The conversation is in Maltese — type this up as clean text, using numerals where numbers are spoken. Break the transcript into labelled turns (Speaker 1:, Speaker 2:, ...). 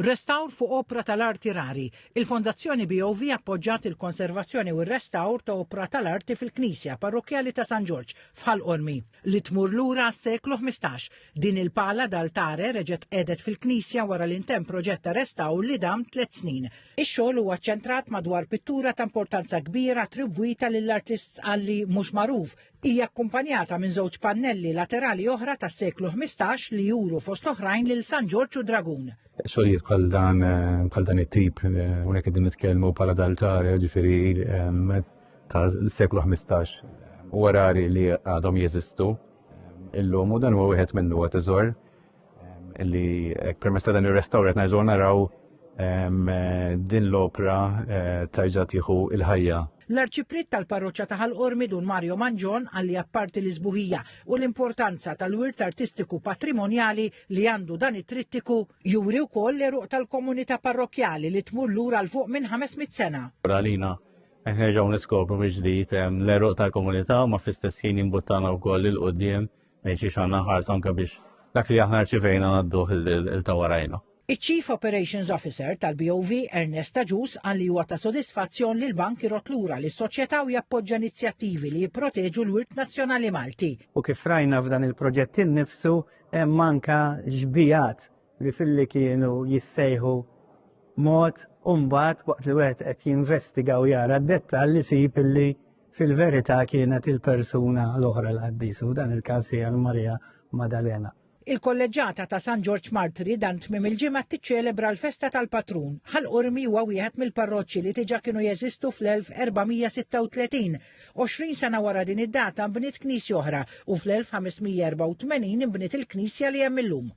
Speaker 1: Restawr fuq opra tal-arti rari. Il-Fondazzjoni BOV appoġġat il-konservazzjoni u r-restawr ta' opra tal-arti fil-Knisja Parrokkjali ta' San Ġorġ f'Ħal Qormi, li tmur lura għas-seklu 15. Din il-pala d'altare reġgħet tqiegħdet fil-knisja wara li ntemm proġett ta' restawr li dam tliet snin. Ix-xogħol huwa ċċentrat madwar pittura ta' importanza kbira attribwita lill-artist Sqalli mhux magħruf, Hija akkumpanjata minn żewġ pannelli laterali oħra tas-seklu 15 li juru fost oħrajn lil San Ġorġ u Dragun.
Speaker 2: Xogħlijiet bħal dan bħal dan it-tip, hawnhekk qegħdin nitkellmu bħala d'altare, ġifieri ta' seklu 15 huwa rari li għadhom jeżistu illum u dan huwa wieħed minnu huwa teżor li permezz ta' dan ir-restawr qed nerġgħu naraw din l-opra eh, tarġa' tieħu il-ħajja.
Speaker 1: L-Arċipriet tal-Parroċċa ta' Ħal Qormi Dun Mario Mangion qal li apparti l-isbuħija u l-importanza tal-wirt artistiku patrimonjali li għandu dan it-trittiku, juri wkoll l-għeruq tal-komunità parrokkjali li tmur lura 'l fuq minn 500 sena.
Speaker 2: Għalina qed nerġgħu niskopru mill-ġdid l-għeruq tal-komunità ma fl-istess ħin jimbuttana wkoll 'il quddiem lejn xiex għandna nħarsu anke biex dak li aħna rċivejna ngħadduh il ta' warajna.
Speaker 1: Iċ-Chief Operations Officer tal-BOV, Ernest Agius, qal li huwa ta' sodisfazzjon li l-bank irodd lura lis-soċjetà u jappoġġa inizjattivi li jipproteġu l-wirt nazzjonali Malti.
Speaker 3: U kif rajna f'dan il-proġett innifsu hemm anke xbijat li filli kienu jissejħu mod u mbagħad waqt li wieħed qed jinvestiga u jara d-dettall isib illi fil-verità kienet il-persuna l-oħra l-qaddis u dan il-każ hija l-Marija Madalena.
Speaker 1: Il-Kolleġġata ta' San Ġorġ Martri dan tmiem il-ġimgħa tiċċelebra l-festa tal-patrun. Ħal Qormi huwa wieħed mill-parroċċi li diġà kienu jeżistu fl-1436. 20 sena wara din id-data nbniet knisja oħra u fl-1584 inbniet il-knisja li hemm illum.